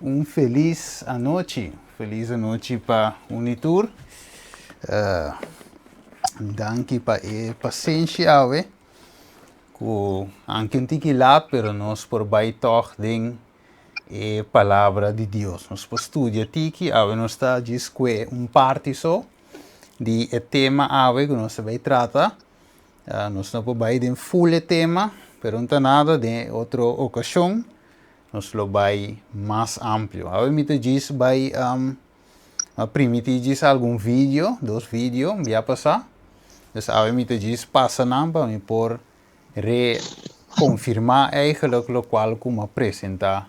Un felis anochi, felis anochi pa un i tur. Danki pa e pasenshi awe, ku anke un tiki lat, pero nos por bai tòg den e palabra di Dios. Nos por studia tiki, awe nos ta djis kue un parti so di e tema awe ku nos ta bai trata. Nos no por bai den ful e tema, pero no ta nada, den e otro okashon nos lo bai mas amplio. Awe mi ta djis bai a primiti djis algun video, dos video bia pasá. Dus awe mi ta djis pasa nan pa mi por rekonfirmá eigenlijk lokual ku mi a presentá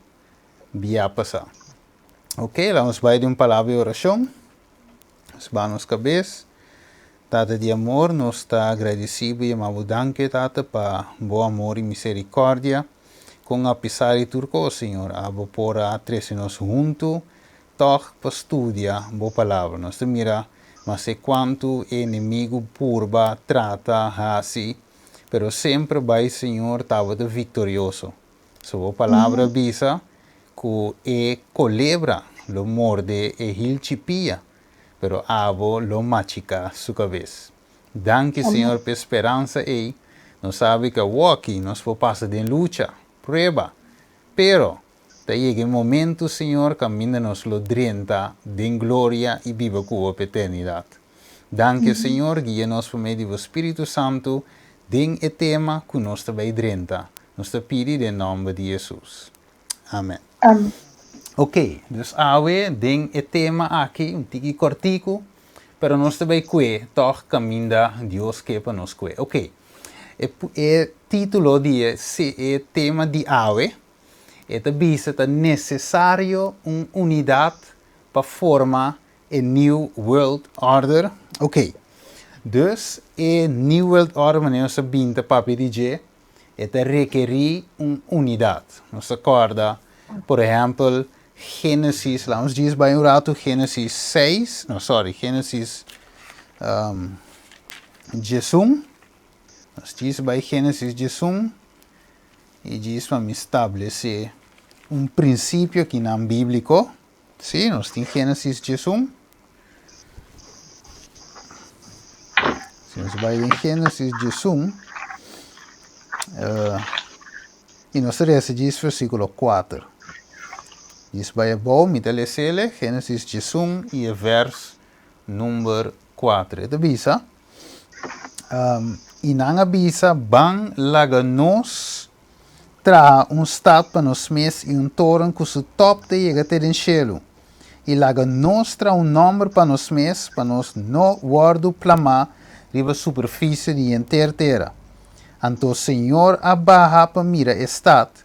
bia pasá. Ok, laat nos bai den un palabra di orashon. Nos baha nos kabes. Tata di amor, nos ta agradesí bo i yama bo danki, Tata, pa bo amor i miserikòrdia. Kon apisar di tur kos, Señor, abo por a trese nos huntu tòg pa studia bo Palabra. Nos ta mira masé kuantu e enemigu purba, trata, hasi, pero semper bai Señor tabata viktorioso. So bo Palabra bisa ku e kolebra lo morde e hilchi pia, pero abo lo machiká su kabes. Danki Señor p'e speransa ei, nos sabi ku awoki nos por pasa den lucha, prueba, pero ta yega e momento Señor kaminda nos lo drenta den gloria i biba ku bo pa eternidat. Danki Señor, guia nos pa medio di bo Spiritu Santu den e tema ku nos ta bai drenta. Nos ta pidi den nòmber di Hesus. Amen. Amen. Ok, dus awe den e tema aki, un tiki kòrtiku, pero nos ta bai kue tòg kaminda Dios ke pa nos kue. Ok, e, e título di e, e tema di awe, e ta bisa ta nesesario un unidat pa forma e New World Order. Ok, dus e New World Order, manera nos a bin ta papia di dje, E ta rekerí un unidat. Nos ta kòrda, por ehèmpel, Génesis, laga nos djis bai un ratu Génesis seis, no sòri, Génesis 11. Nos djis bai Génesis 11 i djis pa mi stablesé un prinsipio akinan bíbliko. Sí, nos tin Génesis 11. Si nos bai den Génesis 11, uh, i nos ta lesa djis versíkulo 4. Djis bai abou, mi ta lesele, Génesis 11 i e vers number 4. E ta bisa, um, i nan a bisa, ban laga nos Traha un stat pa nos mes i un toren ku su tòp ta yega te den shelu. I laga nos traha un nòmber pa nos mes pa nos no wòrdu plamá riba superfisie di henter tera. Anto señor a baha pa mira e stat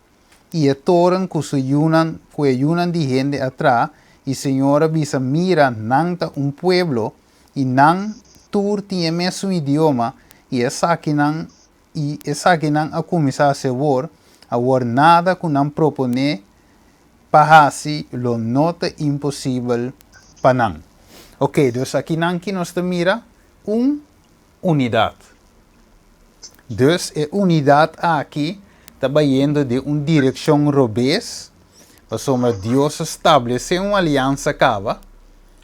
i e toren ku su yunan ku e yunan di hende a traha, i señor a bisa, Mira, nan ta un pueblo, i nan tur tin e mesun idioma, i esakinan I esakinan a kuminsá hasi awor, awor nada ku nan proponé pa hasi lo no ta imposibel pa nan. Oke, dus akinan ki nos ta mira? Un unidat. Dus e unidat aki ta bayendo den un direkshon robes, pasobra Dios a stablesé un aliansa kaba,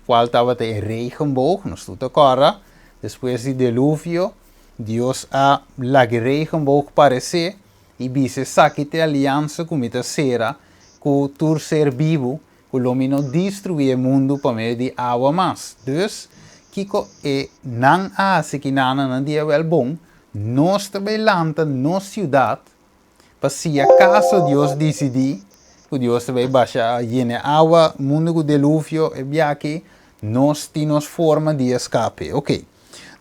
kual tabata e regenboog, nos tur ta kòrda, despues di deluvio, Dios a laga e regenboog paresé i bisa, Esaki ta e aliansa ku mi ta sera ku tur ser bibu, ku lo mi no destruí e mundu pa medio di awa mas. Dus, kiko e nan a hasi ki nana nan di awel bon, nos ta bai lanta nos siudat Pa si acaso Dios dicidi cu Dios ta bay basha yena awa mundo cu deluvio e biaha nos tin nos forma di escape. Ok.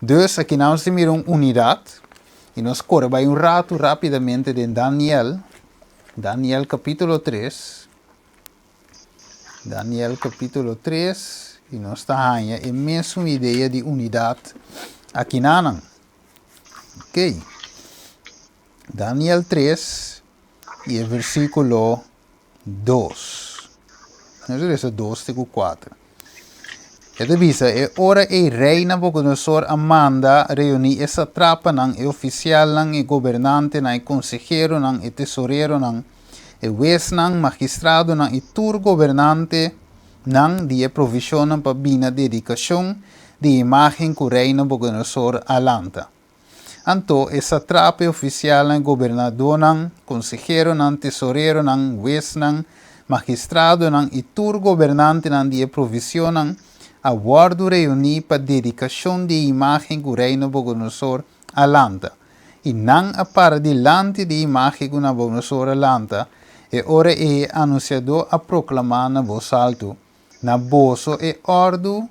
Dus aki nos ta mira un unidad y nos core bay un rato rapidamente den Daniel, Daniel capitulo 3. Daniel capitulo 3 y nos ta haya e mesun idea di unidad akinanan. Ok. Daniel 3 i e versíkulo 2. Nos a lesa 2 te ku 4. E ta bisa, E ora ei rei Nabukodonosor a manda reuní e satrapanan, e ofisialnan, e gobernantenan, e konseheronan, e tesoreronan, E huesnan, magistradonan i tur gobernantenan di e provinsianan pa bini na dedikashon di imágen ku rei Nabukodonosor a lanta. Anto e satrapa, e ofisialnan, e gobernadónan, konseheronan, tesoreronan, huesnan, magistradonan i tur gobernantenan di e provinsianan a wòrdu reuní pa dedikashon di e imágen ku rei Nabukodonosor a lanta. I nan a para dilanti di e imágen ku Nabukodonosor a lanta, e ora ei e anunsiadó a proklamá na bos altu, Na boso e òrdu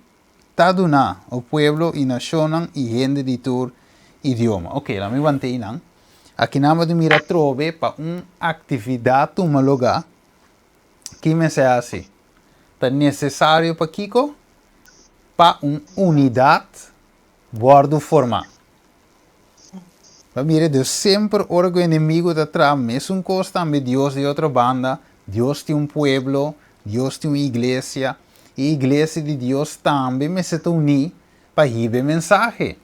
ta duná, o pueblo i nashonnan i hende di tur idioma. Oké, laat mi want'é einan. Aki nan bo ta mira atrobe pa un aktividat tuma lugá. Ki mester hasi? Ta nesesario pa kiko? Pa un unidat wòrdu formá. Bo mira, Dios semper ora ku enemigu ta traha mesun kos tambe Dios di otro banda, Dios tin un pueblo, Dios tin un iglesia, i e iglesia di Dios tambe mester ta uní pa hiba e mensahe.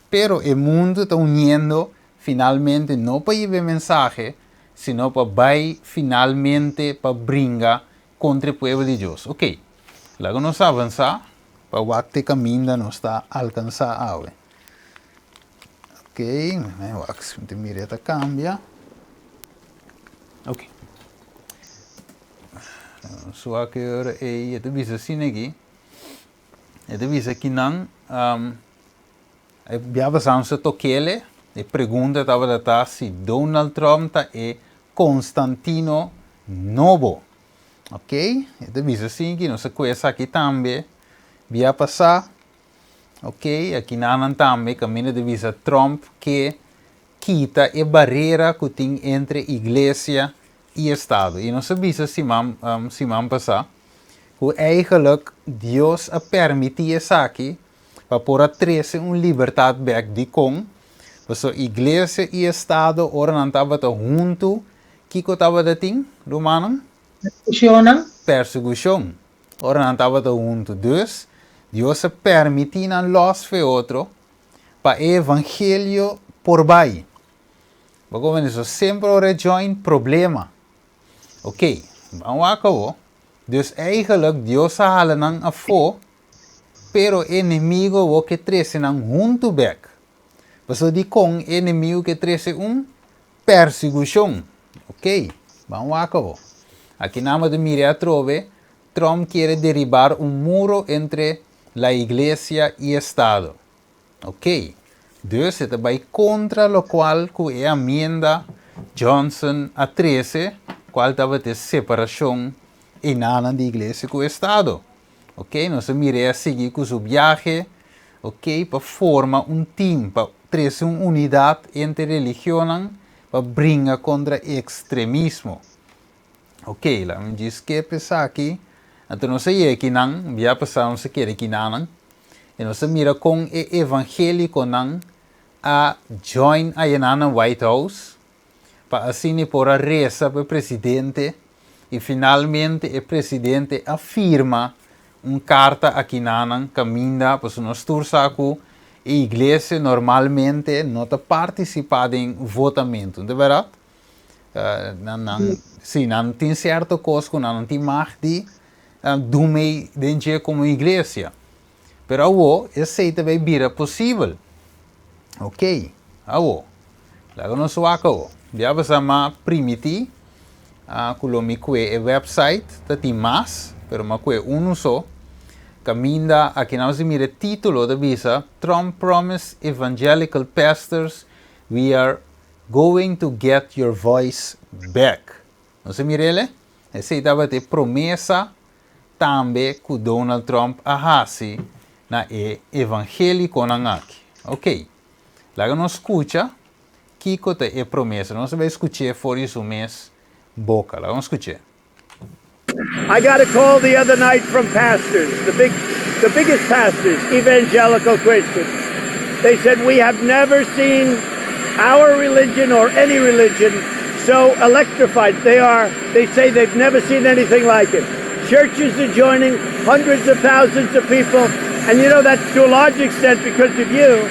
Pero e mundu ta uniendo finalmente no pa hiba e mensahe, sino pa bai finalmente pa bringa kontra e pueblo di Dios. Oké, laga nos avansá pa wak te kaminda nos ta alkansá awe. Oké, wak si mi ta mira e ta kambia. Oké. Nos wak e ora ei, e ta bisa asina aki. E ta bisa kinan e bia pasá nos a tok'el, e pregunta tabata ta si Donald Trump ta e Constantino nobo. Ok, e ta bisa asin ki nos a koe esaki tambe bia pasá. Ok, aki nanan tambe kaminda ta bisa Trump ke kita e barera ku tin entre iglesia i estado. I nos a bisa siman siman pasá ku eigenlijk Dios a permití esaki pa por a trese un libertat bèk. Dikon? Pasobra iglesia i estado ora nan tabata huntu, kiko tabata tin, rumannan? Persekushonnan. Persekushon, ora nan tabata huntu. Dus, Dios a permití nan lòs fe otro pa e evangelio por bai. Bo komprende? So, semper ora e join, problema. Oké, ban wak awo. Dus eigenlijk Dios a hala nan afó. Pero e enemigo awor ke trese nan huntu bek. Pasobra dikon e enemigo ke trese un persigushon? Ok, ban wak awor. Aki nan bo ta mira atrobe, Trump kiere deribar un muro entre la iglesia y estado. Ok, dus e ta bai kontra lokual ku e amienda Johnson a trese, kual tabata e separashon enanan di iglesia ku estado. Ok, nos a mira e a sigui ku su biahe, ok, pa forma un team, pa trese un unidat entre religionnan pa bringa kontra ekstremismo. Ok, laga mi djis skep esaki. Anto nos a yega kinan, bia pasá nos a keda kinanan, i nos a mira kon e evangelikonan a join ayanan na White House pa asina e por a resa pa e presidente i finalmente e presidente a firma un karta akinanan kaminda pasobra nos tur sa ku e iglesia normalmente no ta partisipá den votamentu, no ta bèrdat? Nan nan si nan tin sierto kos ku nan no tin mag di dun mei den dje komo iglesia. Pero awo esei ta bai bira posibel. Ok, awo laga nos wak awo. Bia basa m'a primiti ku lo mi kue e website ta tin mas, pero m'a kue unu so. Kaminda aki nan nos a mira e titulo ta bisa Trump promise evangelical pastors we are Going to get your voice back. Nos a mir'el? Esei tabata e promesa tambe ku Donald Trump a hasi na e evangélikonan aki. Ok, laga nos skucha kiko ta e promesa. Nos a bai skuch'é for di su mes boka. Laga nos skuch'é. I got a call the other night from pastors, the big the biggest pastors, evangelical Christians. They said we have never seen our religion or any religion so electrified. They are they say they've never seen anything like it. Churches are joining, hundreds of thousands of people, and you know that's to a large extent because of you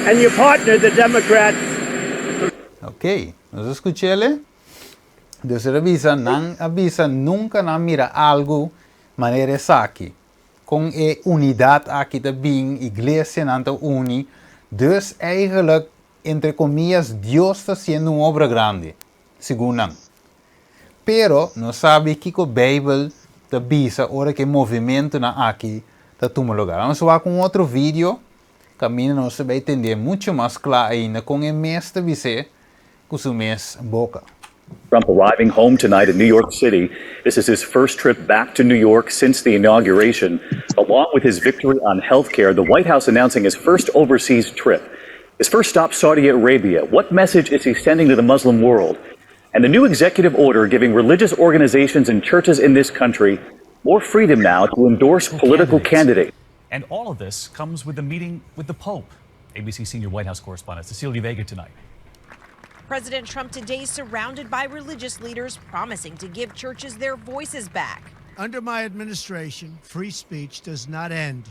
and your partner, the Democrats. Ok, nos a skuch'el. Dus el a bisa, nan a bisa nunka nan a mira algu manera esaki. Kon e unidat aki ta bin, iglesianan ta uni. Dus eigenlijk, entre komillas, Dios ta hasiendo un obra grandi, segun nan. Pero nos sabi kiko Beibel ta bisa ora ku e movimentunan aki ta tuma lugar. Nos wak un otro video kaminda nos ta bai tende muchu mas kla ainda kon e mes ta bis'é ku su mes boka. Trump arriving home tonight in New York City. This is his first trip back to New York since the inauguration. Along with his victory on health care, the White House announcing his first overseas trip. His first stop, Saudi Arabia. What message is he sending to the Muslim world? And the new executive order giving religious organizations and churches in this country more freedom now to endorse political candidates. And all of this comes with the meeting with the Pope. ABC senior White House correspondent Cecilia Vega tonight. President Trump today surrounded by religious leaders promising to give churches their voices back. Under my administration, free speech does not end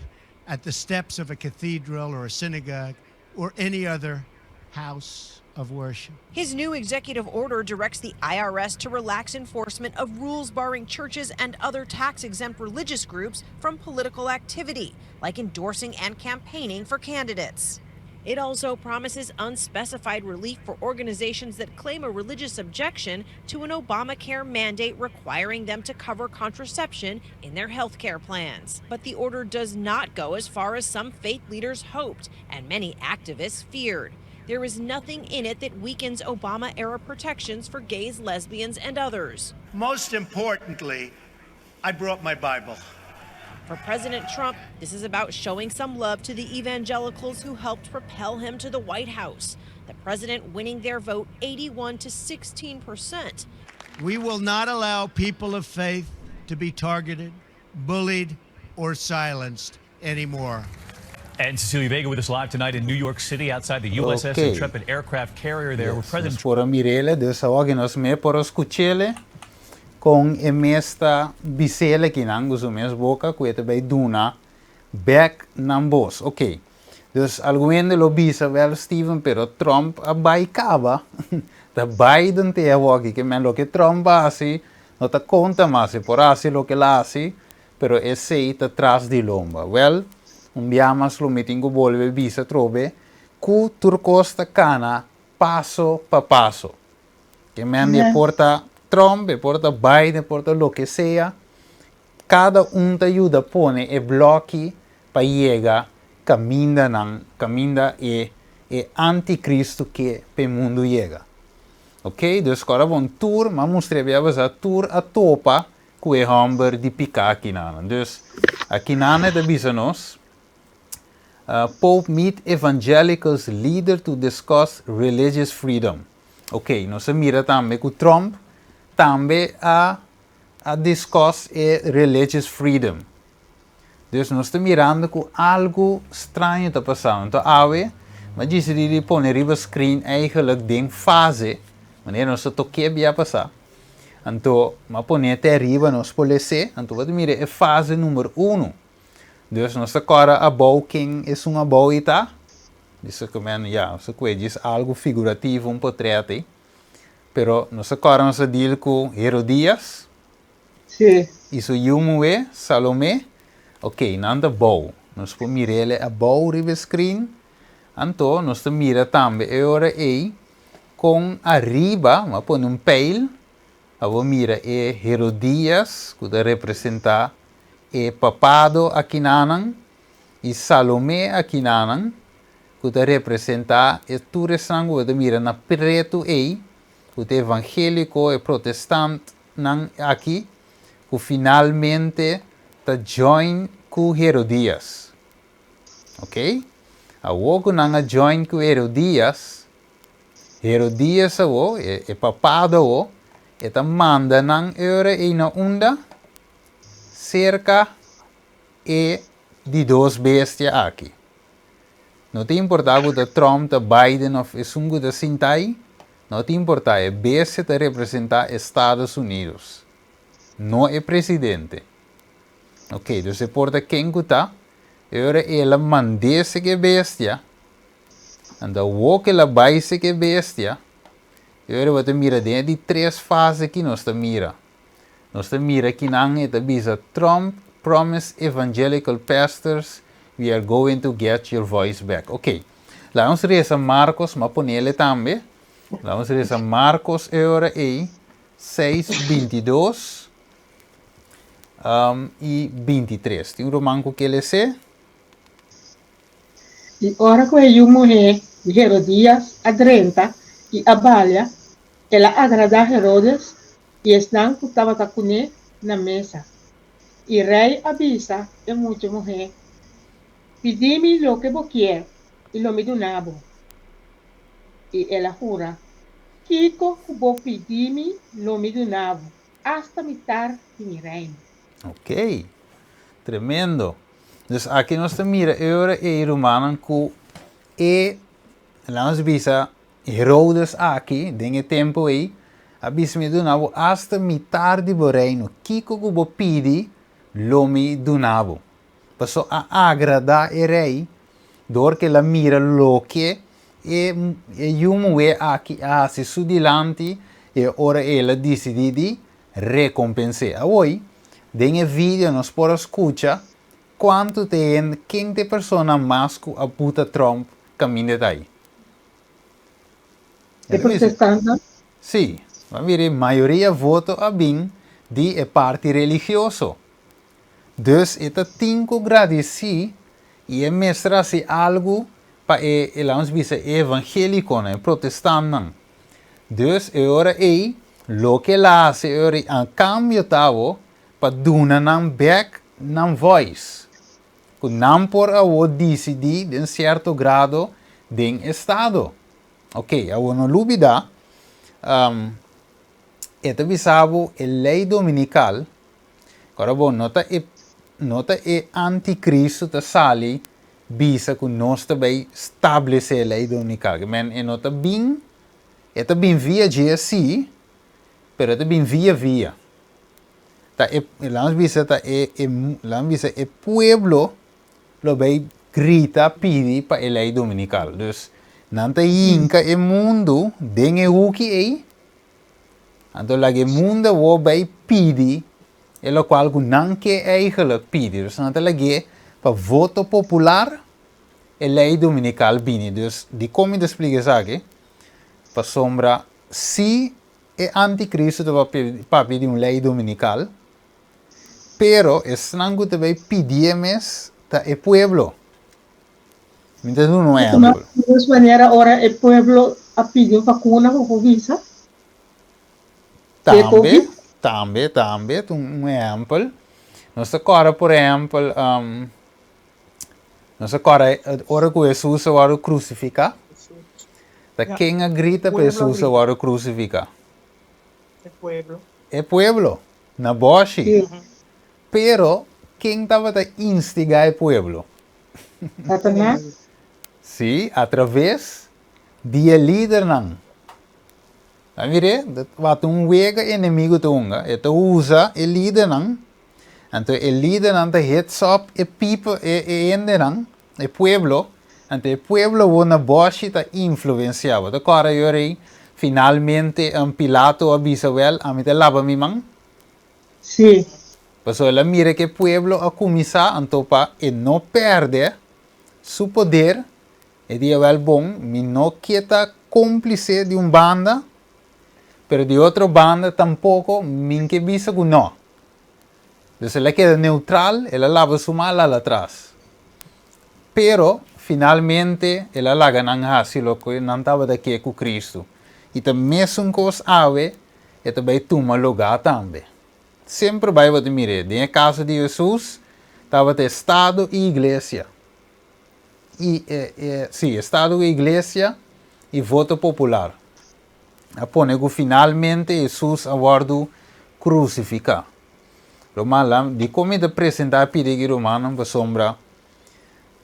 at the steps of a cathedral or a synagogue or any other house of worship. His new executive order directs the IRS to relax enforcement of rules barring churches and other tax exempt religious groups from political activity, like endorsing and campaigning for candidates. It also promises unspecified relief for organizations that claim a religious objection to an Obamacare mandate requiring them to cover contraception in their health care plans. But the order does not go as far as some faith leaders hoped and many activists feared. There is nothing in it that weakens Obama era protections for gays, lesbians, and others. Most importantly, I brought my Bible. For President Trump, this is about showing some love to the evangelicals who helped propel him to the White House. The president winning their vote 81 to 16%. We will not allow people of faith to be targeted, bullied, or silenced anymore. And Cecilia Vega with us live tonight in New York City outside the USS Intrepid aircraft carrier there. Yes, President por a mir'é, dus awor ku nos mes por a skuch'é kon e mes ta bis'é akinan ku su mes boka ku e ta bai duna bèk nan bos. Ok. Dus algun hende lo bisa, "Wel Steven, pero Trump a bai kaba. Ta Biden te awor aki, ke men loke Trump hasi, no ta konta mas, por hasi loke el a hasi, pero esei ta tras di lomba." Wel, un bia mas lo mi tin ku bolbe bisa trobe, ku tur kos ta kana paso pa paso. Ke men e por ta Trump, e por ta Biden, e por ta loke sea, kada un ta yuda pone e blòki pa yega kaminda nan, kaminda e antikristo ke p'e mundu yega. Ok, dus kòrda bon tur, m'a mustra bia basa tur a topa ku e hòmber di piká akinan. Dus akinan ta bisa nos, "Pope meet evangelicals leader to discuss religious freedom." Ok, nos a mira tambe ku Trump tambe a discuss e religious freedom. Dus nos ta mirando ku algu straño ta pasando. Anto awe, m'a disidí di pone riba screen eigenlijk den fase, manera nos a tok'é bia pasá. Anto, m'a pone te ariba nos por lesa, anto bo mira e fase number 1. Dus nos ta kòrda abou ken esun abou ta. Bisa ku men, ja, so ku e algu figurativo, un portrèt. Pero nos ta kòrda nos a deal ku Herodias. Sí. I su yu muhé, Salomé. Ok, nan ta abou. Nos por mir'é abou riba screen. Anto, nos ta mira tambe e ora ei kon ariba, m'a pone un pijl, abo mira e Herodias, ku ta representá e papado akinanan, i Salomé akinanan, ku ta representá e tur esnan ku ta mira na pretu ei, ku ta evangéliko e protestantnan aki, ku finalmente ta join ku Herodias. Ok? Awor ku nan a join ku Herodias, Herodias awo, e papado awo, e ta manda nan ora ei na unda serka e di dos bestia aki. No ta importá ku ta Trump, ta Biden òf esun ku ta sintá ei, no ta importá, e bestia ta representá Estados Unidos, no e presidente. Ok, dus e por ta ken ku ta, e ora el a mand'é serka e bestia, anto awor ku el a bai serka e bestia, E ora bo ta mira den e di tres fase aki nos ta mira. Nos ta mira kinan e ta bisa Trump promise evangelical pastors we are going to get your voice back. Ok. Laga nos resa Marcos, m'a ponele tambe. Laga nos resa Marcos e ora ei, seis bintidos i bintitres. Tin un ruman ku ke les'é? I ora ku e yu muhé di Herodías a drenta i a balia, el a agradá Herodes i esnan ku tabata kuné na mesa. I rei a bisa e mucha muhé, Pidi mi loke bo kier, i lo mi duna bo. I el a hura, Kiko ku bo pidi mi lo mi duna bo, asta mitar di mi reino. Ok, tremendo. Dus aki nos ta mira e ora ei rumannan ku e, laga nos bisa, Herodes aki den e tempu ei a bisa mi duna bo asta mitar di bo reino, kiko ku bo pidi lo mi duna bo. Paso a agradá e rei dor ku el a mira loke e e yu muhé aki a hasi su dilanti i e ora ei el a disidí di rekompens'é. Awor, den e video nos por a skucha kuantu ta e hende, ken ta e persona mas ku a buta Trump kaminda ta ei. E protestantnan? Sí. Bo a mira e mayoria voto a bin di e parti religioso. Dus e ta tin ku gradisí i e mester hasi algu pa e, e laga nos bisa, e evangelikonan, e protestantnan. Dus e ora ei, loke el a hasi e ora ei, a kambio ta awo pa duna nan bèk nan voice, ku nan por awo disidí den sierto grado den estado. Oke, awo no lubidá, e ta bisa bo e lei dominikal, Ora bo no ta e no ta e anticristo ta sali bisa cu nos ta bay stablece e ley dominical. Ke men e no ta bin, e ta bin via dje si, pero e ta bin via via. Ta e, laga nos bisa ta e, e laga nos bisa e pueblo lo bay grita pidi pa e ley dominical. Dus nan ta hinca e mundo den e huki ey. Anto laga e mundo awor bai pidi e locual cu nan ke eigenlijk pidi. Dus nan ta lag'é pa voto popular e ley dominical bini. Dus dicon mi ta splica esaki? Pasobra si e anticristo ta papia di un ley dominical, pero esnan cu ta bai pidié mes ta e pueblo. Mi ta duna un ehempel. Di mes manera ora e pueblo a pidi un vacuna bo por bisa? Tambe, tambe, tambe ta un ehempel. Nos ta kòrda por ehempel, nos ta kòrda ora ku Hesus a wòrdu krusifiká, ta ken a grita pa Hesus a wòrdu krusifiká? E pueblo. E pueblo, na bòshi. Pero ken tabata instigá e pueblo? Satanás? Sí, atraves di e lidernan. Ta mir'é, wak un wega e enemigu ta hunga. E ta usa e lidernan, anto e lidernan ta hits up e people, e e hendenan, e pueblo, anto e pueblo awor na bòshi ta influensiá bo. Ta kòrda yo rei, finalmente Pilato a bisa, wèl, ami ta laba mi man. Sí. Pasobra el a mira ku e pueblo a kuminsá, anto pa e no pèrdè su poder, e di, Awèl bon, mi no ke ta kómplise di un banda, pero di otro banda tampoko mi n'ke bisa ku nò. Dus el a keda neutral, el a laba su man lala atras. Pero, finalmente, el a laga nan hasi loke nan tabata ke ku Kristu. I ta mesun kos awe e ta bai tuma lugá tambe. Semper bai bo ta mir'é. Den e kaso di Hesus, tabata estado i iglesia. I e, e, sí, estado i iglesia i voto popular. A pone ku finalmente Hesus a wòrdu krusifiká. Ruman, la, dikon mi ta presentá e pidi aki rumannan? Pasobra,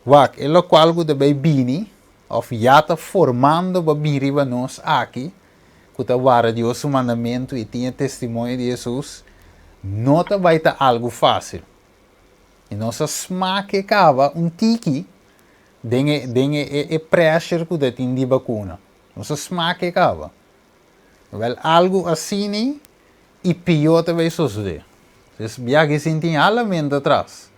wak, e lokual ku ta bai bini, òf ya ta formando pa bin riba nos aki, ku ta warda Dios su mandamentu i tin e testimonio di Hesus, no ta bai ta algu fásil. I nos a smak e kaba un tiki den e den e e pressure ku ta tin di bakuna. Nos a smak e kaba. Wèl algu asina i pió ta bai sosodé. Dus biaha sin tin halamentu atras.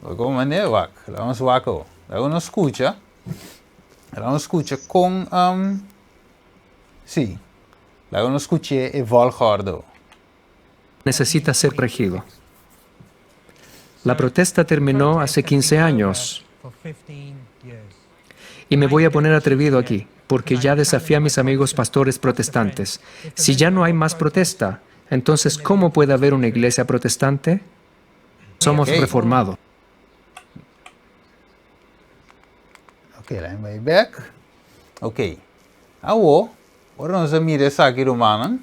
Komo manera wak, laga nos wak awor. Laga nos skucha, laga nos skucha kon, sí, laga nos skuch'é e volgorde awor. Necesita ser corregido. La protesta terminó hace 15 años. Y me voy a poner atrevido aquí, porque ya desafié a mis amigos pastores protestantes. Si ya no hay más protesta, entonces ¿cómo puede haber una iglesia protestante? Somos reformados. Ok, laga mi bèk. Ok. Awor, ora nos a mira esaki rumannan,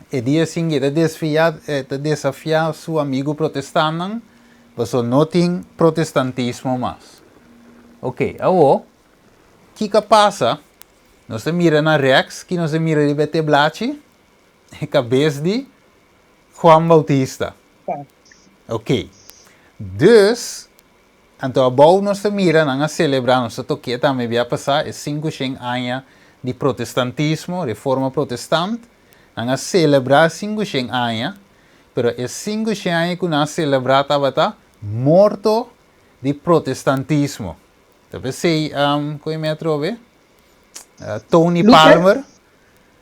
e dia sin e ta desfiá, e ta desafiá su amigu protestantnan, pasobra no tin protestantismo mas. Ok, awor, kiko a pasa? Nos ta mira na rèks, ki nos ta mira riba e teblachi? E kabes di Juan Bautista. Ok. Dus, anto abou nos ta mira nan a selebrá, nos ta tokié tambe bia pasá, e 500 aña di protestantismo, Reforma Protestant. Nan a selebrá 500 aña, pero e 500 aña ku nan a selebrá tabata morto di protestantismo. Ta p'esei, kon e mi atrobe? Tony Luther? Palmer.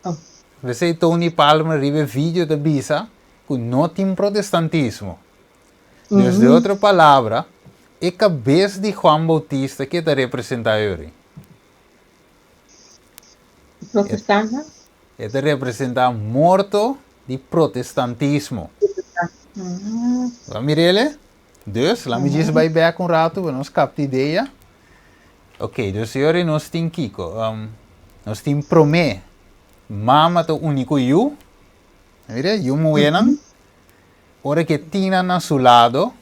Oh. P'esei Tony Palmer riba e video ta bisa ku no tin protestantismo. Dus de otro palabra, e kabes di Juan Bautista ke ta representá yori? Protestantnan? E ta representá morto di protestantismo. Bo a mir'el? Dus, laat mi djis bai bek un ratu pa nos kapta idea. Ok, dus yori nos tin kiko? Nos tin promé, mama ta uni ku yu. Mira, yu muhénan. Ora ku e tin nan na su lado,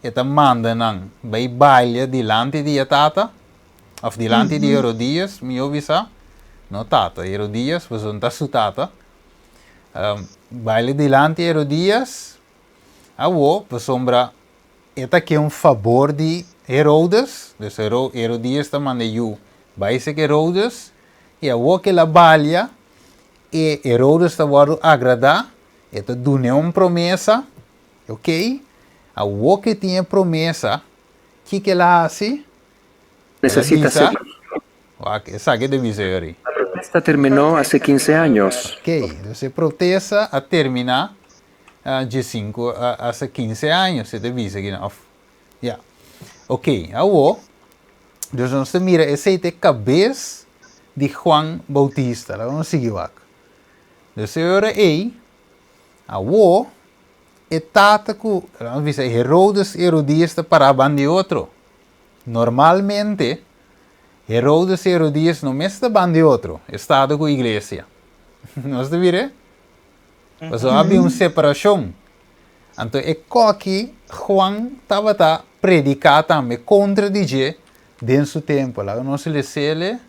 e ta manda nan bai balia dilanti di e tata, òf dilanti di Herodías, mihó bisá, no tata, Herodías, pasobra no ta su tata. Balia dilanti Herodías, Awor, pasobra e ta ke un fabor di Herodes, dus Herodías ta manda e yu bai sek Herodes, i awor ke el a balia, e Herodes ta wòrdu agradá, e ta dun'é un promesa, oké, awor ke tin e promesa, kiko el a hasi? El a Necesita bisa, ser. Wak, esaki ta bisa yori. La protesta terminó hace 15 años. Oké, dus e protesta a terminá 15 hasta 15 años se ta bisa aki of ya. Ok, awo dus nos ta mira esei ta e kabes di Juan Bautista. Laga nos sigui wak. Dus e ora ei, awo e tata ku, laga nos bisa Herodes i Herodias ta pará banda di otro. Normalmente Herodes i Herodias no mes ta banda di otro, estado ku iglesia. Nos ta mira e? Pasobra a bin un separashon. Anto e koki Juan tabata prediká tambe kontra di dje den su tempu. Laga nos les'ele,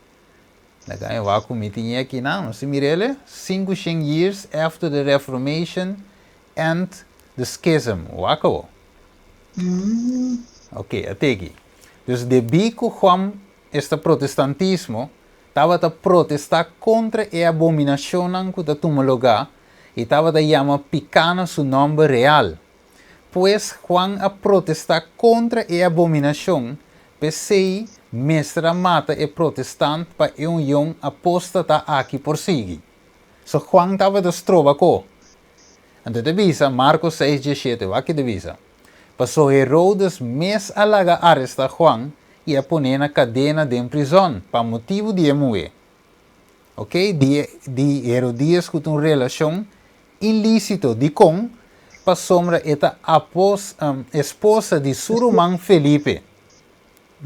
laga mi wak ku mi tin e akinan, nos tin mir'ele, 500 years after the Reformation and the Schism. Wak awo. Ok, a teki. Dus debí ku Juan esta protestantismo tabata protestá kontra e abominashonnan ku ta tuma lugá i tabata yama piká na su nòmber real. Pues Juan a protestá kontra e abominashon, p'esei mester a mata e protestant pa e union apóstata aki por sigui. So Juan tabata stroba ko. Anto e ta bisa, Marko seis 17, wak ki ta bisa, Paso Herodes mes a laga arestá Juan i a pon'é na kadena den prizòn pa motibu di e muhé, ok, di e di Herodías ku ta un relashon ilísito. Dikon? Pasobra e ta apos esposa di su ruman Felipe.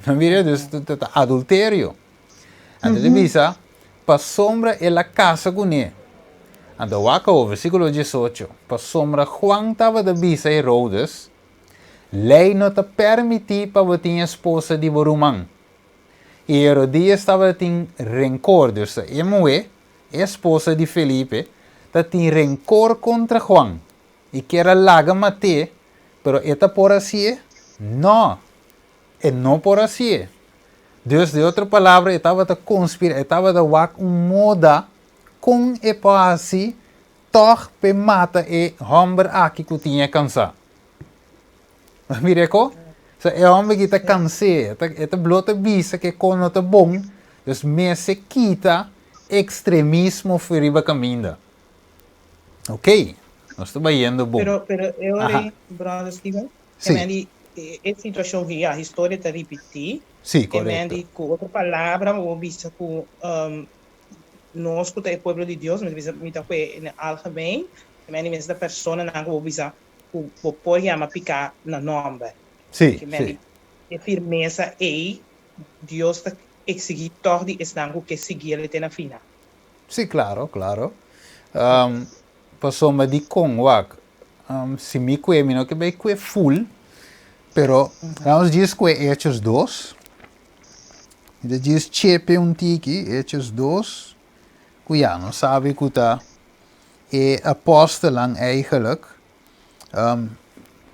No mira, dus ta ta adulterio. Anto ta bisa, pasobra el a kasa kuné. Anto wak awor, versíkulo 18, pasobra Juan tabata bisa Herodes, Lei no ta permití pa bo tin esposa di bo ruman. I Herodías tabatin renkor, dus e muhé, e esposa di Felipe, ta tin renkor kontra Juan i kier a laga mat'é, pero e ta por hasié? Nò, e no por hasié. Dus, di otro palabra, e tabata konspirá, e tabata wak un moda. kon e por hasi tòg p'e mata e hòmber aki ku tin e kansá. Mira e ko? So e hòmber aki ta kans'é, e ta blo ta bisa ku e kos no ta bon, dus mester kita ekstremismo for riba kaminda. Ok, nos ta bayendo bon. Pero, pero e ora ei, brother Steven, e men di e situashon ki ya historia ta ripití. Sí, korekto. E men di ku otro palabra bo por bisa ku nos ku ta e pueblo di Dios, mi ta bisa mi ta kue en algemeen, e men di mester ta personanan ku bo bisa ku bo por yama piká na nòmber. Sí, E men sí. di e firmesa ei Dios ta eksigí tòg di esnan ku ke siguiel te na final. Sí, claro, claro. Pasobra dikon wak, si mi kue mi no ke bai kue full, pero nos djis kue Hechos dos, mi ta djis chepe un tiki Hechos dos, ku ya nos sabi ku ta e apostelnan eigenlijk.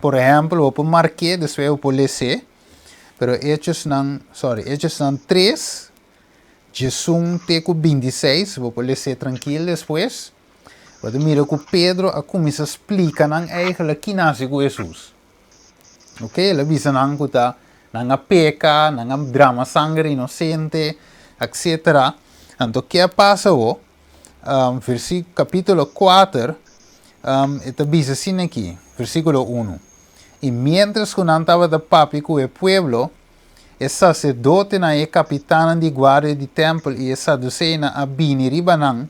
Por ehempel bo por mark'é despues bo por les'é, pero Hechosnan, sorry, Hechosnan tres. 11 te ku 26, bo por les'é trankil despues. Bo ta mira ku Pedro a kuminsá splika nan eigenlijk ki nase ku Hesus. Ok, el a bisa nan ku ta nan a peka, nan a drama sanger inosente, etcetera. Anto ke a pasa awo? Versi, kapítulo 4, e ta bisa asina aki, versíkulo 1, I miéntras ku nan tabata papia ku e pueblo, E saserdotenan, e kapitannan di guardia di tèmpel i e saduseonan a bini riba nan,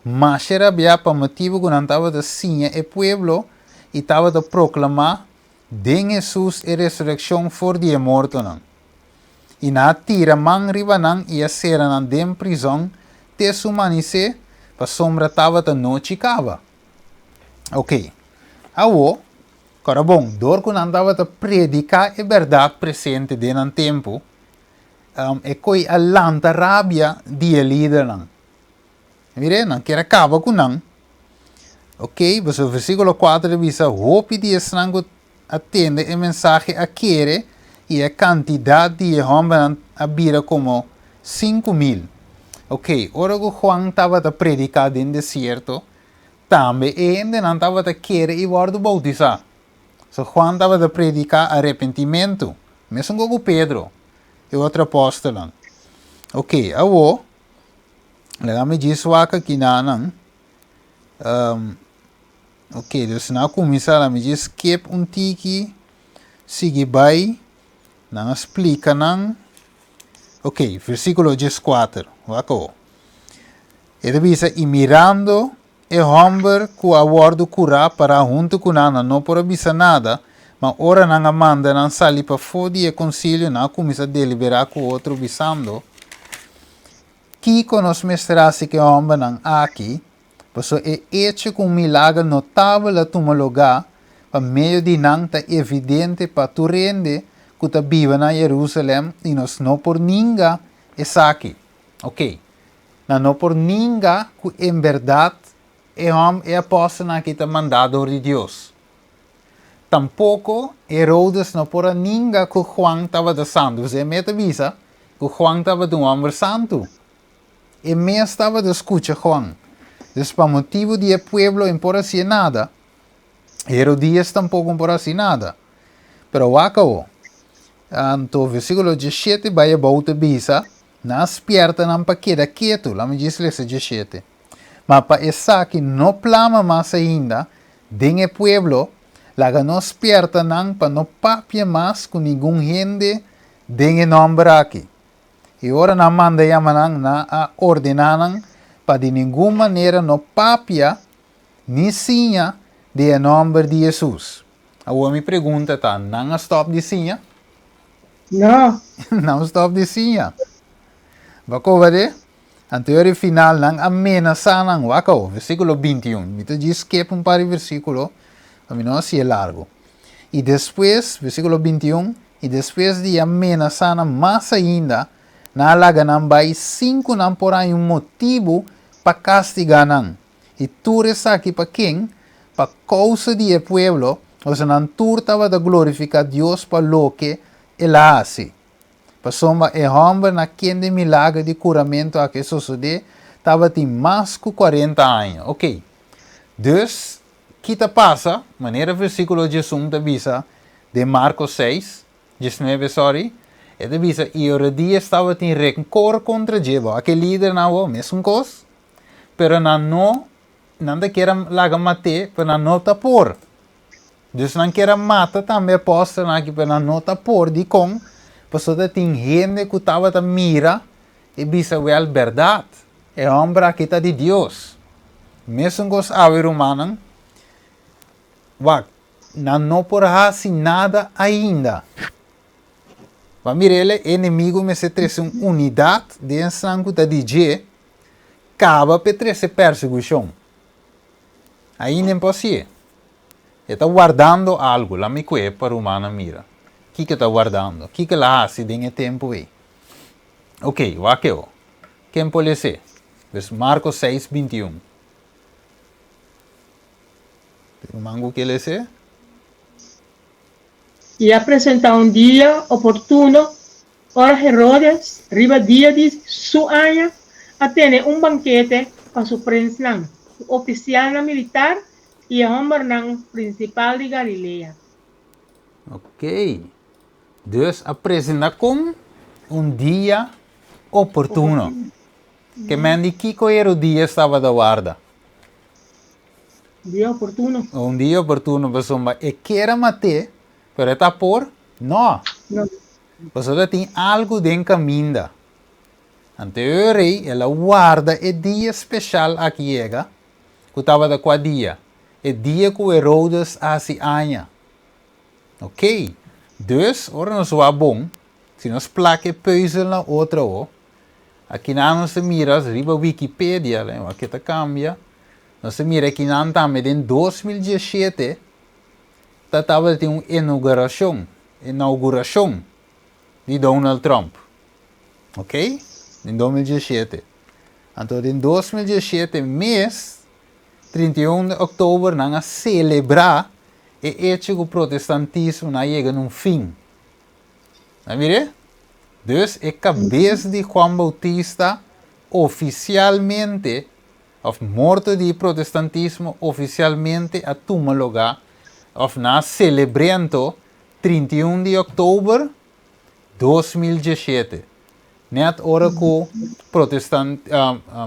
masha rabiá pa motibu ku nan tabata siña e pueblo i tabata proklamá den Hesus e resurekshon for di e mortonan. I nan a tira man riba nan i a sera nan den prizòn te su manisé, pasobra tabata nochi kaba. Oké, awor, Kòrda bon, dor ku nan tabata prediká e bèrdat presente den nan tempu, e koi a lanta rabia di e lidernan. Mire, nan kier a kaba ku nan. Oké, pasobra versíkulo kuater ta bisa, Hopi di esnan ku a tende e mensahe a kere, i e kantidat di e hòmbernan a bira komo 5000. Oké, ora ku Juan tabata prediká den desierto, Tambe e hendenan tabata kere i wòrdu boutisá. So Juan tabata prediká arepentimentu, mesun ku Pedro i otro apòstelnan. Oké, awor, laga mi djis wak aki na nan. Oké, dus nan a kuminsá, laga mi djis skip un tiki, sigui bai, nan a splika nan. Oké, versíkulo 14, wak awor. E ta bisa, I mirando e hòmber ku a wòrdu kurá pará huntu ku nan, nan no por a bisa nada, ma ora nan a manda nan sali pafó di e konsilio, nan a kuminsá deliberá ku otro, bisando, Kiko nos mester hasi ku e hòmbernan aki? Pasobra e echo ku un milager notabel a tuma lugá pa medio di nan ta evidente pa tur hende ku ta biba na Yerusalèm, i nos no por ninga esaki. Oké. Nan no por ninga ku en bèrdat e hòm, e apòstelnan aki ta mandá dor di Dios. Tampoko Herodes no por a ninga ku Juan tabata santu, pasobra e mes ta bisa ku Juan tabata un hòmber santu. E mes tabata skucha Juan. Dus pa motibu di e pueblo e no por hasié nada. Herodías tampoko no por hasi nada. Pero wak awor. Anto versíkulo 17 bai abou ta bisa, Nan a spierta nan pa keda ketu, laat mi djis lesa 17. Ma pa esaki no plama mas ainda den e pueblo, laga nos spierta nan pa no papia mas ku ningun hende den e nòmber aki. I ora nan manda yama nan, nan a ordená nan pa di ningun manera no papia ni siña den e nòmber di Hesus. Awor mi pregunta ta, nan a stòp di siña? No. Nan stòp di siña. Bo a koba de? Anto e final nan a menasá nan. Wak awor, versíkulo 21. Mi ta djis skip un par di versíkulo, pa mi no hasié largu. I despues, versíkulo 21, i despues di a menasá nan mas ainda, nan a laga nan bai sin ku nan por haña un motibu pa kastigá nan. I tur esaki pa ken? Pa kousa di e pueblo, osea nan tur tabata glorifiká Dios pa loke el a hasi. Pasobra e hòmber na kende milager di kuramentu aki a sosodé, tabatin mas ku kuarenta aña. Oké. Dus, ki ta pasa? Manera versíkulo diesun ta bisa den Marko seis, diesnuebe, sòri, e ta bisa, I Herodías tabatin renkor kontra dje. Bo a ke lidernan awor, mesun kos, pero nan no, nan ta kier a laga mat'é, pero nan no ta por. Dus nan kier a mata tambe apòstelnan aki, pero nan no ta por. Dikon? Pasobra tin hende ku tabata mira i bisa, Wèl, bèrdat, e hòmber aki ta di Dios. Mesun kos awe, rumannan. Wak, nan no por hasi nada ainda. Bo a mira el, e enemigu mester trese un unidat den esnan ku ta di dje, kaba p'e trese persekushon. Ainda en por hasié. E ta wardando algu. Laat mi kue pa rumannan mira. Kiko e ta wardando? Kiko el a hasi den e tempu ei? Ok, wak e o. Ken por les'é? Dus Marko seis, bintiun. Ruman ku ke les'é? I a presentá un dia oportuno ora Herodes, riba dia di su aña, a tene un bankete pa su prensnan, su ofisialnan militar i e hòmbernan prinsipal di Galilea. Ok. Dus a presentá kon un dia oportuno. Ke men di kiko Herodías tabata warda? Un dia oportuno. Un dia oportuno pasobra e kier a mat'é, pero e ta por? No. No. Pasobra tin algu den kaminda. Anto e rei el a warda e dia speshal aki yega, ku tabata kua dia? E dia ku Herodes a hasi aña. Oké. Dus, ora nos wak bon, si nos plak e pùzel na otro awo, akinan nos ta mira riba Wikipedia, wak ke ta kambia, nos ta mira akinan tambe den 2017 ta tabatin un inaugurashon, inaugurashon di Donald Trump. Ok? Den 2017. Anto den 2017 mes, 31 di òktober, nan a selebrá e echo ku protestantismo na yega na un fin. A mir'é? Dus e kabes di Juan Bautista ofisialmente, òf morto di protestantismo ofisialmente a tuma lugá, òf nan a selebr'é anto 31 di òktober 2017, nèt ora ku protestant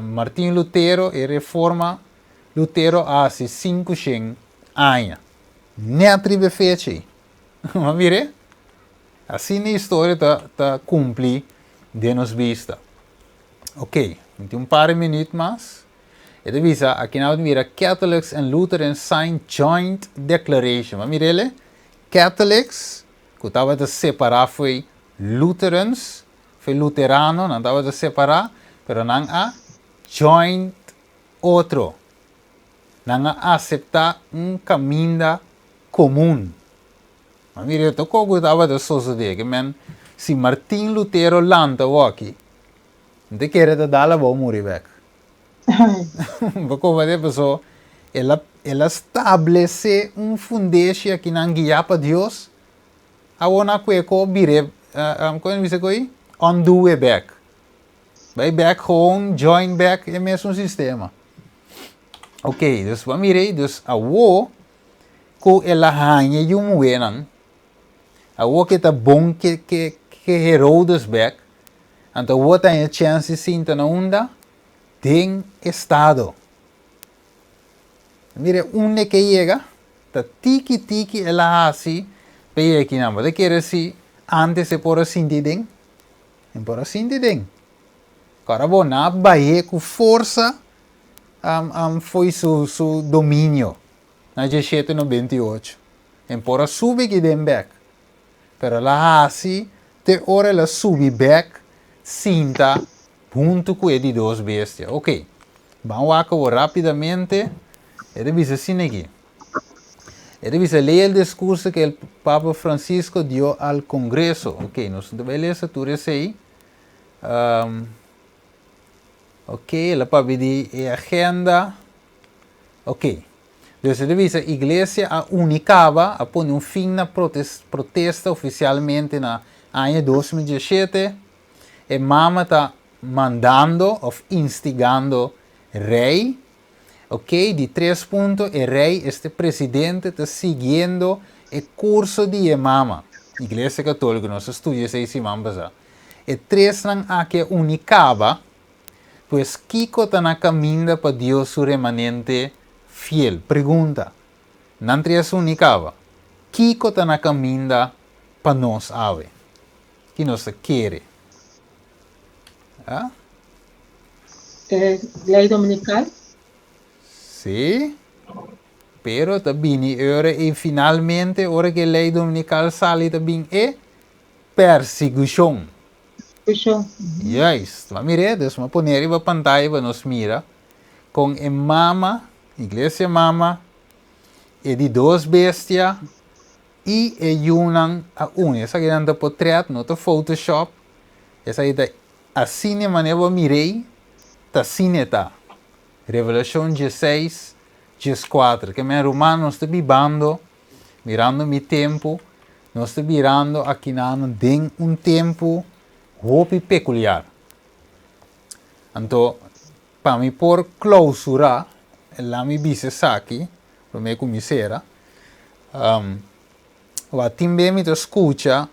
Martin Lutero e reforma Lutero a hasi sinkushen aña. Nèt riba e fecha ei. Bo a mir'é? Asina e historia ta ta kumpli den nos bista. Oké, mi tin un par di minüt mas. E ta bisa, aki nan bo ta mira Catholics and Lutherans sign joint declaration. Bo a mir'é le? Catholics ku tabata separá fo'i Lutherans, fo'i Luterano, nan tabata separá, pero nan a join otro. Nan a aseptá un kaminda komun. Ma mira, e toko ku tabata sosodé, ke men si Martin Lutero lanta awòki, N ta kere ta dal abou muri bèk. Bo komprendé? Paso el a el a stablesé un fundeshi akinan guiá pa Dios, awor nan a kue ko bir'é, kon e bisa ko'i? Undo e bèk. Bai bèk gewoon join bèk e mesun sistema. Ok, dus bo a mira ei, dus awor ku el a haña yu muhénan, awor ke ta bon ke ke ke Herodes bèk, anto awor ta haña chèns di sinta na unda? Den estado. Mira unda ke yega, ta tiki tiki el a hasi pa yega akinan. Bo ta kere si antes e por a sinti den? E por a sinti den. Kòrda bo, nan a bah'é ku forsa fo'i su su dominio na diesshete nobenta i ocho. E por a subi aki den bèk, pero el a hasi te ora el a subi bèk sinta Huntu ku e di dos bestia. Ok, ban wak awor rápidamente. E ta bisa asina aki. E ta bisa, Lea el discurso que el Papa Francisco dio al Congreso. Ok, nos no ta bai lesa tur esei. Um, ok, el a papia di e agenda. Ok, dus e ta bisa, Iglesia a uni kaba, a pone un fin na protesta ofisialmente na aña 2017. E mama ta. mandando òf instigando rei. Ok, di tres punto, e rei, este presidente, ta siguiendo e kurso di e mama, Iglesia Katóliko, nos a studia esei siman pasá. E tresnan aki a uni kaba, pues kiko ta na kaminda pa Dios su remanente fiel? Pregunta. Nan tres uni kaba. Kiko ta na kaminda pa nos awe? Ki nos ta kere? Ah? E ley dominical? Sí. Pero ta bini ora i finalmente ora ku e ley dominical sali ta bin e persigushon. Persigushon. Juist. Ma mir'é, dus m'a pone riba pantaya pa nos mira kon e mama, iglesia mama, e di dos bestia i e yunan a uni. Esakinan ta potret, no ta photoshop. Esaki ta asina e manera bo a mir'ei, ta asina e ta. Revelashon dieseis, dieskuater. Ke men ruman, nos ta bibando, mirando mi tempu, nos ta birando akinan den un tempu hopi pekuliar. Anto, pa mi por klousurá, la mi bisa esaki, promé ku mi sera, Wak tin be mi ta skucha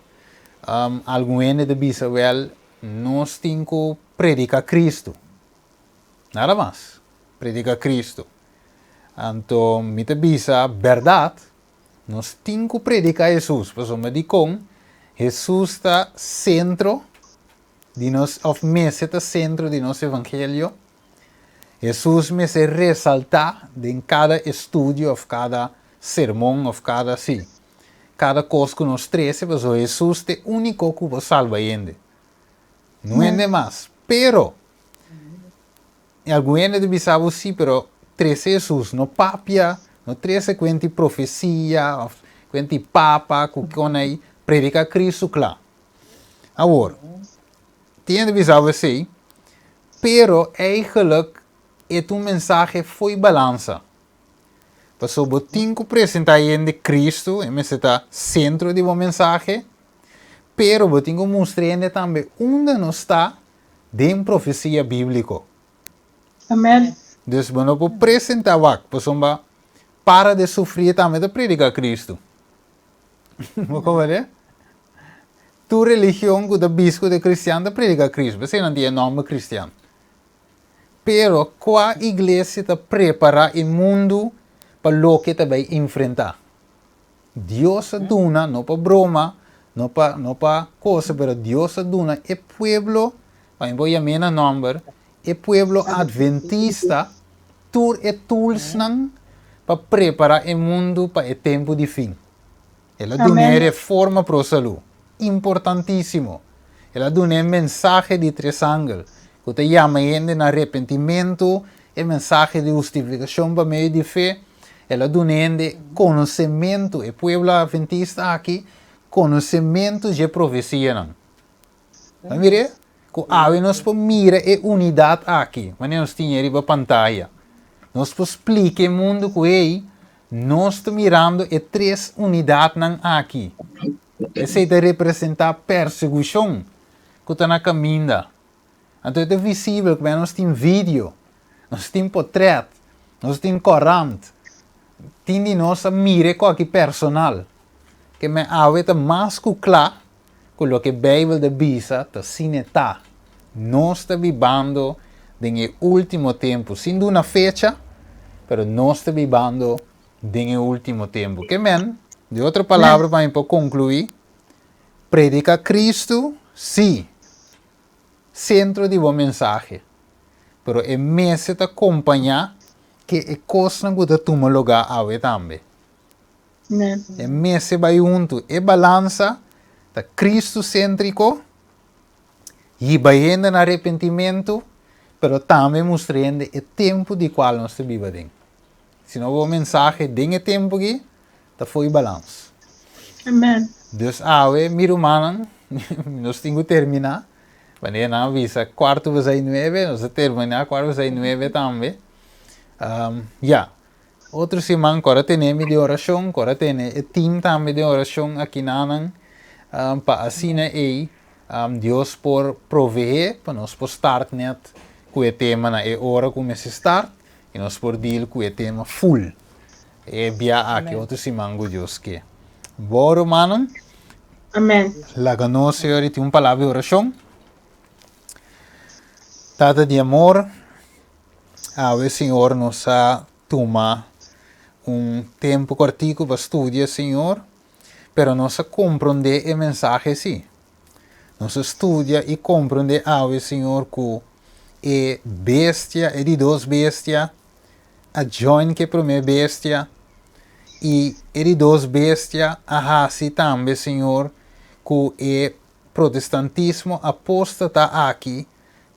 algun hende ta bisa wèl nos tin ku prediká Kristu. Nada mas, prediká Kristu. Anto mi ta bisa bèrdat, nos tin ku prediká Hesus pasobra dikon Hesus ta sentro di nos òf mester ta sentro di nos evangelio. Hesus mester resaltá den kada estudio òf kada sermon òf kada sí, kada kos ku nos trese, pasobra Hesus ta e úniko ku por salba hende. No hende mas. Pero, algun hende ta bisa bo sí, pero trese Hesus, no papia, no trese kuenta di profesia òf kuenta di papa ku kon ei, prediká Kristu kla. Awor, tin hende bisa bo esei, pero eigenlijk e ta un mensahe fo'i balansa. Pasobra bo tin ku presentá hende Kristu, e mester ta sentro di bo mensahe, pero bo tin ku mustra hende tambe unda nos ta den profesia bíbliko. Amen. Dus bo no por presentá wak, pasobra para de sufrir tambe ta prediká Kristu. Bo komprendé? Tur religion ku ta bisa ku ta kristian ta prediká Kristu, p'esei nan tin e nòmber kristian. Pero kua iglesia ta prepará e mundu pa loke ta bai enfrentá? Dios a duna, no pa broma, no pa no pa cosa, pero Dios a duna e pueblo, pa mi por yam'é na nòmber, e pueblo adventista tur e toolsnan pa prepará e mundu pa e tempu di fin. El a dun'é reforma pro salú, importantísimo. El a dun'é mensahe di tres angel, ku ta yama hende na arepentimentu, e mensahe di hustifikashon pa medio di fe. El a duna hende konosementu, e pueblo atventista aki, konosementu dje profesianan. Ta mir'é? Ku awe nos por mira e unidat aki, manera nos tin e riba pantaya. Nos por splika e mundu ku ei nos ta mirando e tres unidatnan aki. Esei ta representá persekushon ku ta na kaminda. Anto e ta visibel ku nos tin video, nos tin potrèt, nos tin korant. Tin di nos a mira e koki personal. Ke men awe ta mas ku kla ku loke Beibel ta bisa ta asina ta. Nos ta bibando den e último tempu. Sin duna fecha, pero nos ta bibando den e último tempu. Ke men, di otro palabra pa mi por konkluí, prediká Kristu, sí, sentro di bo mensahe, pero e mester ta kompañá ke e kosnan ku ta tuma lugá awe tambe. E mester bai huntu. E balansa ta Kristu-séntriko, hiba hende na arepentimentu, pero tambe mustra hende e tempu di kual nos ta biba den. Si no bo mensahe den e tempu aki ta fo'i balans. Amen. Dus awe, mi rumannan, nos tin ku terminá. Wanneer nan a bisa kuartu pasai nuebe, nos a terminá kuartu pasai nuebe tambe. Ya. Otro siman ku ora tene mi den orashon, ku ora tene e team tambe den orashon akinanan, pa asina ei. Dios por proveé pa nos por start net ku e tema na e ora ku mester start i nos por deal ku e tema full e bia aki otro siman ku Dios ke. Bo rumannan? Amen. Laga nos Señor i tin un palabra di orashon. Tata di amor, awe Señor nos a tuma un tempu kòrtiku pa studia Señor, pero nos a komprondé e mensahe sí. Nos a studia i komprondé awe Señor ku e bestia, e di dos bestia, a join ku e promé bestia i e di dos bestia a hasi tambe Señor ku e protestantismo apóstata aki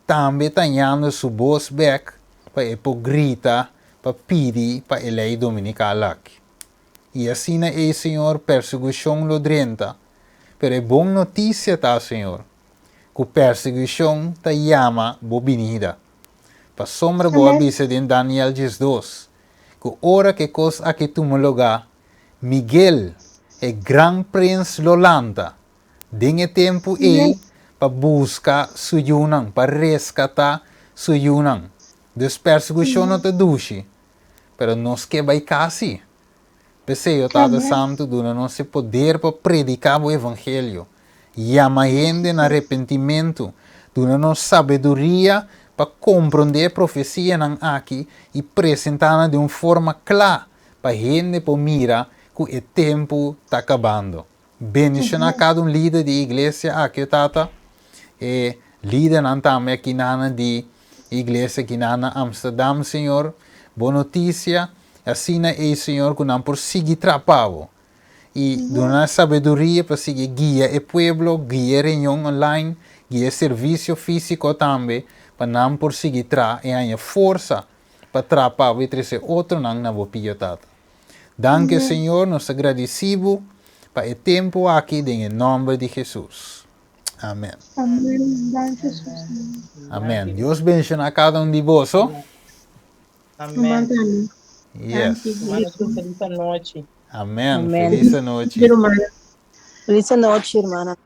tambe ta hañando su bos bek pa e por grita pa pidi pa e lei dominikal aki. I asina ei, Señor, persigushon lo drenta. Pero e bon notisia ta, Señor, ku persigushon ta yama bo binida. Pasobra bo a bisa den Daniel 12, ku ora ku e kos aki tuma lugá, Miguel, e gran prins lo lanta, Den e tempu ei pa buska su yunan, pa reskatá su yunan. Dus persekushon no ta dushi, pero nos ke bai kasi. P'esei, o Tata Santu, duna nos e poder pa prediká bo evangelio, yama hende na arepentimentu, duna nos sabiduria pa komprondé e profesianan aki i presentá nan den un forma kla pa hende por mira ku e tempu ta kabando. Bendiciona cada un lider di iglesia aki o Tata, e lidernan tambe akinana di iglesia akinana na Amsterdam Señor, bo noticia asina ey Señor cu nan por sigui trapa bo y duna nan sabiduria pa sigui guia e pueblo, guia e reunion online, guia e servicio fisico tambe pa nan por sigui tra y haña forsa pa trapa bo y trece otronan na bo pia Tata. Danki Señor, nos ta gradisi bo pa e tempu aki den e nomber di Jesus. Amen. Amen. Danki Jesus. Amen. Dios bendiciona cada un di boso. Amen. Yes. Feliz anochi. Amen. Feliz anochi. Feliz anochi, hermana.